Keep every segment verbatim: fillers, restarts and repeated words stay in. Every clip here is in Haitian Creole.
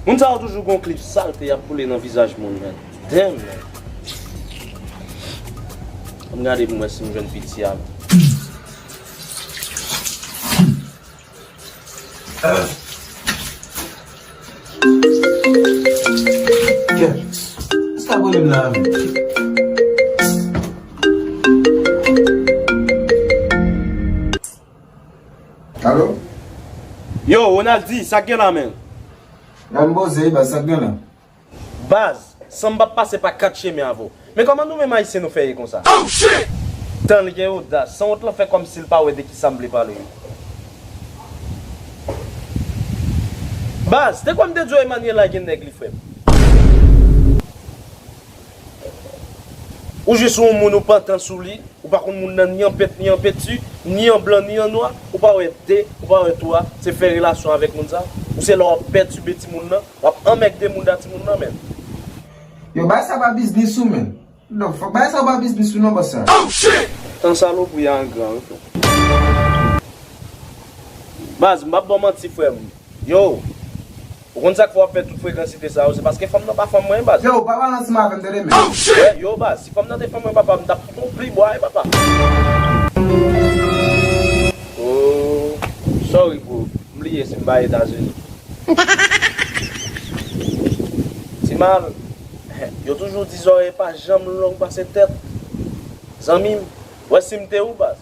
Moun sa yo toujou gon klip salte y ap boule nan vizaj moun, man. Damn, man. Ann gade pou m wè si m jwenn piti a, man. Kè, sa k rele m la, man? Alo? Yo, Ronaldi, sa k gen la, man? Nan m poze, baz, sa k gen la? Baz, san m p ap pase pa kat chemen avè w. Men kòman nou menm Ayisyen nou fè ye konsa? Oh, shit! Tan l gen odas, sanwont lan fè kòmsi l pa wè de kisa m vle pale yo. Baz, te kwè m te di w Emmanuel la gen nèg li, frè m? Ou jis yon moun ou pantan sou li, ou pa konn moun nan ni an pent, ni an penti, ni an blan, ni an nwa, ou pa wè de, ou pa wè twa, se fè relasyon avèk moun sa. Ou se lè w ap pètibe timoun nan, w ap anmègde moun da timoun nan, men. Yo, bay sa pa biznis ou, men. Non, fòk bay sa pa biznis ou non, bòs sa. Tan salopri a an gran, wi, frè. Baz, m p ap ba w manti, frè m. Yo, ou konn sa k fè w ap fè tout frekansite sa yo? Se paske fanm nan pa fanm mwen, baz. Yo, pa pale ansanm avè m, tande, men. Wè, yo, baz, si fanm nan te fanm mwen, papa, m t ap fout ou pli bwa, wi, papa. Oh, sorry, bro. M bliye si m bay Etazini. Ti mal, yo toujou di zòrèy pa janm long pase tèt. Zanmi m, wè si m te ou, baz.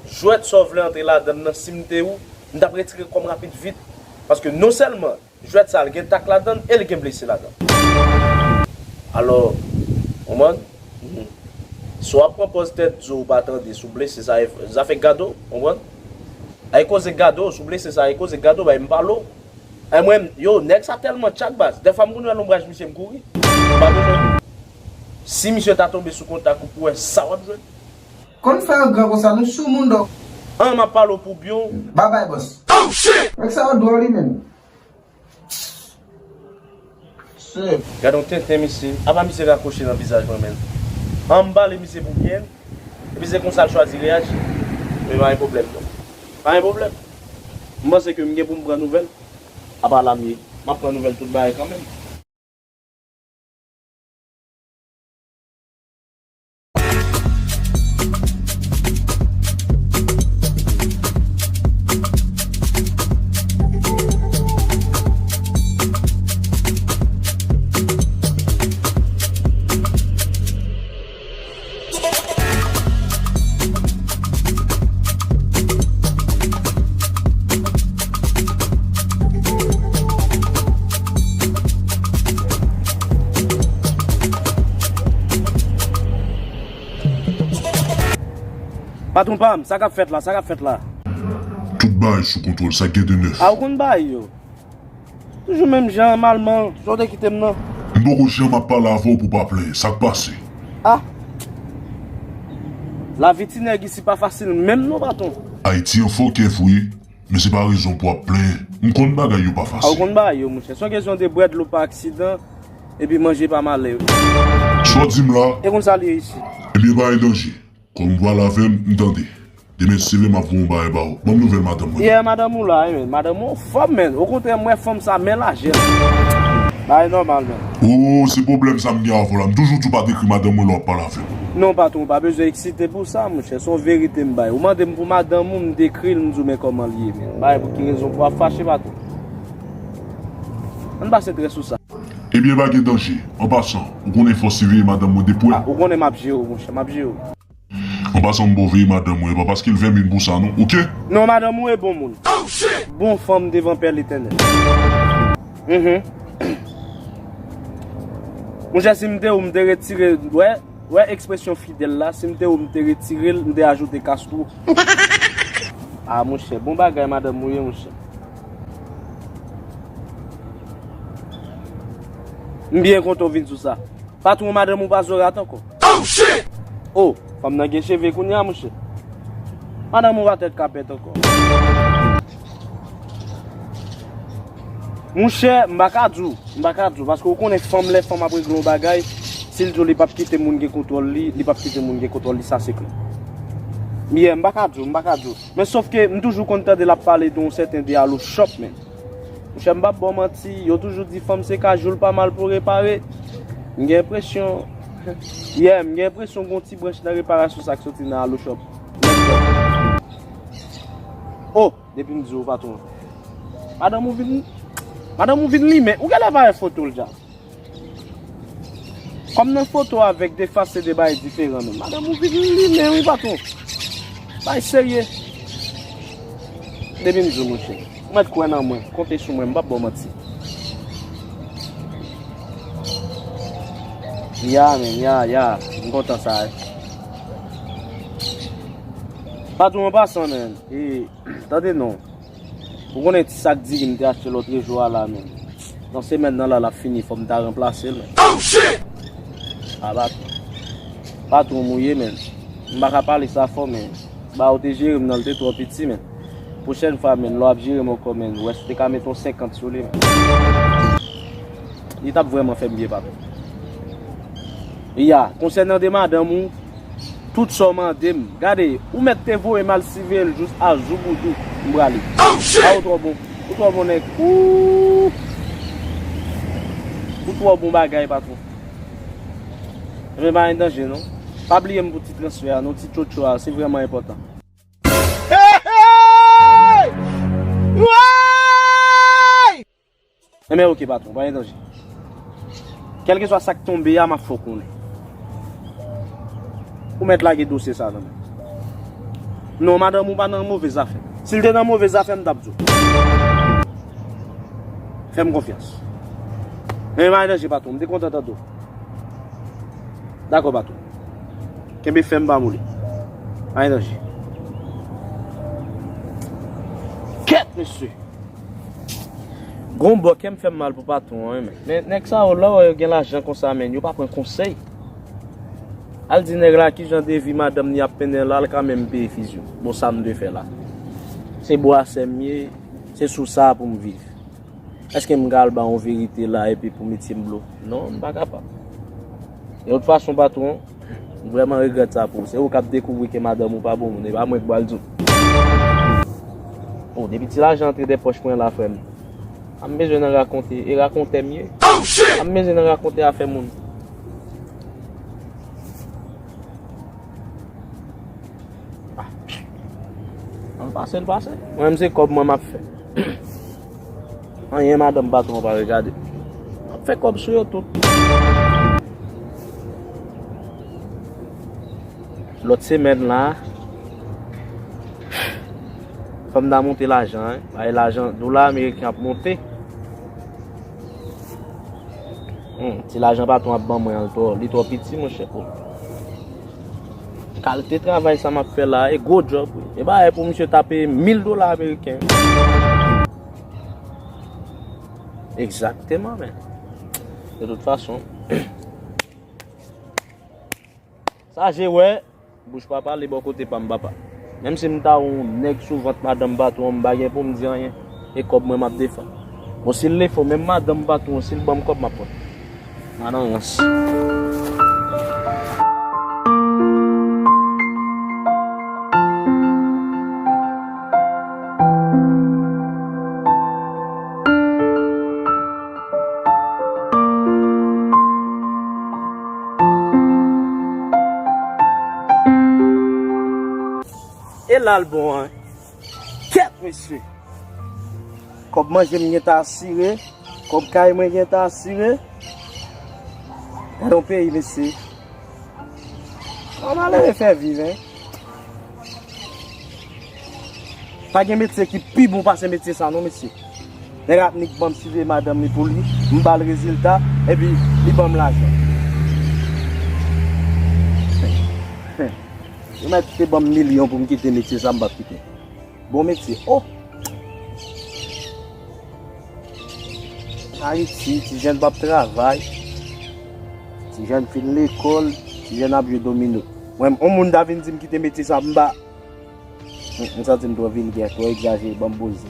Jwèt sa w vle antre ladann nan, si m te ou, m t ap retire kò m rapid vit. Paske non sèlman jwèt sa l gen tak ladann e l gen blese ladann. Alò, konprann? Si w ap pran pòz tèt di w pa tande, si w blese, sa e zafè gado, konprann? Ay koze gado, si w blese, sa e koze gado, bay m pale w. Ay mwen, yo, nèg sa tèlman tchak, baz. Dèfwa m konn wè lonbraj misye, m kouri. M pa bezwen. Si misye ta tonbe sou kontak ou pou wè sa w ap jwenn. Konn fè an gran konsa, nou sou moun dòk. An, m ap pale w pou byen w. Babay, bòs. Oh, shit! Nèg sa yo dwòl, li menm. Gade yon tenten, misye. Apa misye rakwoche nan vizaj mwen, men. An, m pale misye pou byen. Epi se konsa l chwazi reyaji. Men pa gen pwoblèm, non. Pa gen pwoblèm. M panse ke m gen pou m pran nouvèl. Apa la m ye. M ap pran nouvèl tout bagay kanmenm. Patwon pa m, sa k ap fèt la, sa k ap fèt la? Tout bagay sou kontwòl, sa k gen de nèf? A, ou konn bagay yo. Toujou menm jan, malman, jan w te kite m nan. M poko janm ap pale avè w pou w pa plenyen. Sa k pase? A! Lavi ti nèg isi pa fasil menm non, patwon. Ayiti an fòkè vre, men se pa rezon pou w ap plenyen. M konn bagay yo pa fasil. A, ou konn bagay yo, monchè. Se yon kesyon de bwè dlo pa aksidan, epi manje pa malè. Sa w di m la? E konsa l ye isi. Ebyen, pa gen danje. Kòm ou pale avè m, m tande. Demen si Dye vle m ap voye yon bagay ba ou. Ban m nouvèl madanm mwen. Yeah, madanm ou la, wi, men. Madanm ou anfòm, men. Okontrè, m wè fanm sa men lajè l. Bagay nòmal, men. Oh, se pwoblèm sa m gen avè w la. M toujou di w pa t ekri madanm mwen lè w ap pale avè m. Non, patwon, ou pa bezwen eksite pou sa, monchè. Se yon verite m bay. Ou mande m pou madanm ou, m dekri l, m di w men kòman l ye, men. M pa wè pou ki rezon pou w ap fache, patwon. Ann pase trè sou sa. Ebyen, pa gen danje. An pasan, ou konnen fò siveye madanm mwen de pwè. A, ou konnen m ap jere w, monchè, m ap jere w. An pasan, m ba w veye madanm mwen, e pa paske l vèmin pou sa non, oke? Non, madanm ou e bon moun. Bon fanm devan Pè Letènèl. Mhm. Monchè, si m te ou, m te retire, wè, wè ekspresyon fidèl la, si m te ou, m te retire l, m te ajoute kastwo. A, monchè, bon bagay madanm ou ye, monchè. M byen kontan w vin sou sa. Patwon, madanm ou pa zorat ankò. Oh, shit! Oh, fanm nan gen cheve kounye a, monchè. Madanm ou pa tèt kapèt ankò. Monchè, m pa ka di w, m pa ka di w, paske ou konnen fanm, lè fanm ap regle yon bagay, si l di w li p ap kite moun gen kontwòl li, li p ap kite moun gen kontwòl li, sa se klè. Yeah, m pa ka di w, m pa ka di w. Men sòf ke m toujou konn tande l ap pale de yon sèten Diallo Shop, men. Monchè, m p ap ba w manti, yo toujou di fanm se kajou, l pa mal pou repare. M gen enpresyon, yeah, m gen enpresyon gon ti branch nan reparasyon sa k soti nan Alo Shop. Oh, depi m di w, patwon. Madanm ou vin, madanm ou vin limen. Ou genlè pa wè foto l dja. Kòm nan foto avèk de fas se de bagay diferan menm. Madanm ou vin limen wi, patwon. Bay serye. Depi m di w, monchè, ou mèt kwè nan mwen, konte sou mwen, m p ap ba w manti. Ya, men, ya, ya, m kontan sa. Patwon, an pasan, men, e, tande non. Ou konnen ti sak diri m te achte lòt jou a la, men. Nan semèn nan la, l ap fini, fò m ta ranplase l, men. A, patwon. Patwon m ou ye, men. M pa ka pale sa fò, men. Ba ou te jere m nan, l te twò piti, men. Pwochèn fwa, men, lè w ap jere m ankò, men, ou wè si w te ka mete yon senkant sou li, men. Li t ap vrèman fè m byen, patwon. Ya, konsènan de madanm ou, tout sa w mande m. Gade, ou mèt te voye m al siveye l jous a zouboudou m prale. A, ou twò bon. Ou twò bon, nèg. Ou, ou twò bon bagay, patwon. Ebyen, pa gen danje, non. Pa bliye m pou ti transfè a, non, ti tchotcho a, se vrèman enpòtan. Hey, hey! Way! Enben, oke, patwon, pa gen danje. Kèlkeswa sa k tonbe a, m ap fè w konnen. Ou mèt lage dosye sa nan men. Non, madanm ou pa nan move zafè. Si l te nan move zafè, m t ap di w. Fè m konfyans. Men pa gen danje, patwon, m te kontan tande w. Dakò, patwon. Kenbe fèm, pa moli. Pa gen danje. Kèt, mesye! Gon bò, kè m fè m mal pou patwon an, wi, men. Men nèg sa yo, lè w wè yo gen lajan konsa, men, yo pa pran konsèy. Al di nèg la kijan de vi madanm li ap mennen la, l ka menm peye fizyo. Bon, sa m dwe fè la? Se bwasè m ye, se sou sa pou m viv. Èske m ka al ba yon verite la epi pou metye m blo? Non, m pa kapab. De tout fason, patwon, m vrèman regrèt sa pou ou. Se ou k ap dekouvri ke madanm ou pa bon moun, e pa mwen k pral di w. Oh, depi ti lajan antre de pòch mwen la, frè m. A m bezwen nan rakonte, e rakontè m ye. A m bezwen nan rakonte afè moun. Ah. An pase, l pase. Mwen menm se kòb mwen m ap fè. Anyen madanm patwon an pa regade. M ap fè kòb sou yo tout. Lòt semèn la, fò m ta monte lajan, wi. Bay lajan, dola ameriken ap monte. Hmm, ti lajan patwon ap ban mwen an, li twò, li twò piti, monchè. Oh. Kalite travay sa m ap fè la, e gwo djòb, wi. E bagay pou misye ta peye mil dola ameriken. Egzakteman, men. De tout fason. Sa je wè, bouch pa pale bò kote pa m, papa. Menm si m ta yon nèg sou vant madanm patwon, m pa gen pou m di anyen. E kòb mwen m ap defann. Bon, si l le fò, menm madanm patwon, si l ban m kòb, m ap pran. Nan rans. E la l bon an. Kèt, mesye. Kòb manje m gentan asire. Kòb kay mwen gentan asire. Gade yon peyi, mesye. Yon malere fè viv, en. Pa gen metye ki pi bon pase metye sa non, mesye. Nèg ap nik ban m siveye madanm li pou li, m ba l rezilta, epi li ban m lajan. Yo mèt te ban m milyon pou m kite metye sa, m p ap kite. Bon metye. Oh! Ayiti, ti jèn p ap travay. Ti jèn fin lekòl, ti jèn ap jwe domino. Mwen, yon moun ta vin di m kite metye sa, m pa. M, m santi m twò vilgè, twò egzajere, ban m poze.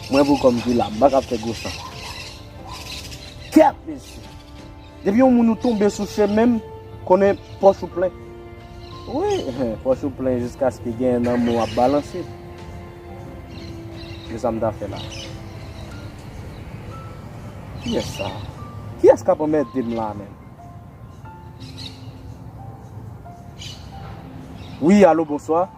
Mwen pou kò m ki la, m pa ka fè gwo san. Kèt, mesye! Depi yon moun ou tonbe sou chemen m, konnen pòch ou plen. Wi, pòch ou plen jiskaske gen nan men w ap balanse. Se sa m ta fè la. Kiyès sa? Kiyès k ap anmède m la menm? Wi, alo, bonswa.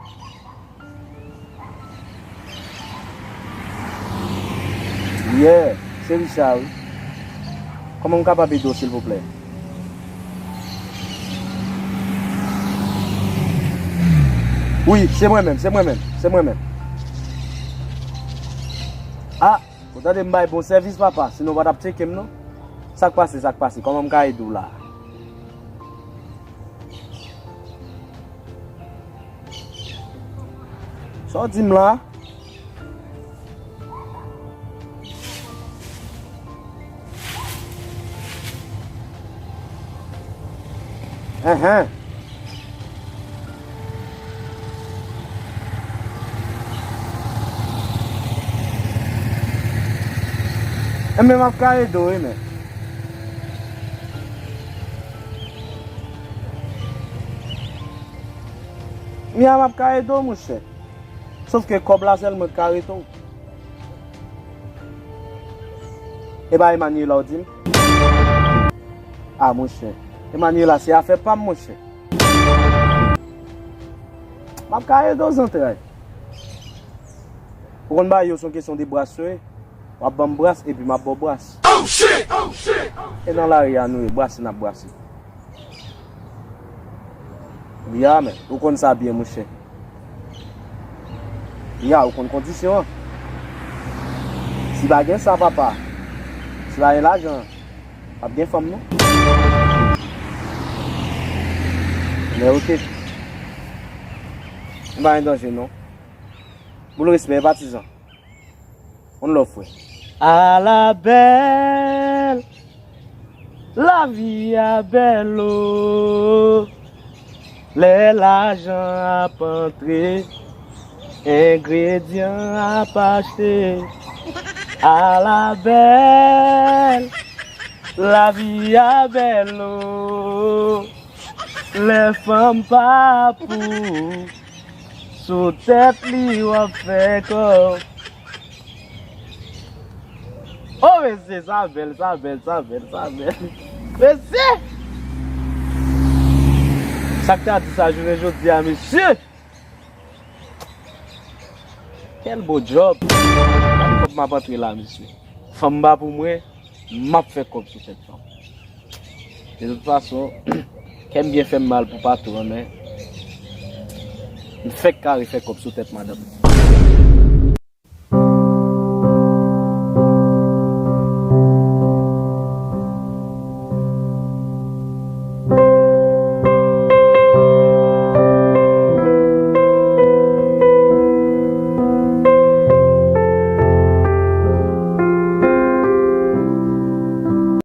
Yeah, se Richard, wi. Kòman m kapab ede w, silvouplè? Wi, se mwen menm, se mwen menm, se mwen menm. Ah, ou tande m bay bon sèvis, papa, sinon w pa t ap tcheke m, non. Sa k pase, sa k pase? Kòman m ka ede w la? Sa w di m la? Enhen. Enben, m ap ka ede w, wi, men. Mya, m ap ka ede w, monchè. Sòf ke kòb la sèlman k ka rete w. E pa Emmanuela w di m? A, monchè. Emmanuela, se afè pa m, monchè. M ap ka ede w, zantray. Ou konn bagay yo se yon kesyon de bras yo ye. W ap ban m bras, epi m ap ba w bras. E nan lari a nou ye, brase n ap brase. Ya, men, ou konn sa byen, monchè. Ya, ou konn kondisyon an. Si pa gen sa, papa, si pa gen lajan, p ap gen fanm, non. Men oke. M pa gen danje, non. Boul respè, patizan. One love, frè. Ala bèl, lavi a bèl o. Lè lajan ap antre, engredyan ap achte. Ala bèl, lavi a bèl o. Lè fanm pa pou ou, sou tèt li w ap fè kòb. O mesye, sa bèl, sa bèl, sa bèl, sa bèl. Mesye! Sa k ta di sa jounen jodi a, mesye? Kèl bo djòb! Gade kòb m ap antre la, mesye. Fanm pa pou mwen, m ap fè kòb sou tèt fanm. De tout fason, kè m byen fè m mal pou Pato an, men m fèk ka refè kòb sou tèt madanm.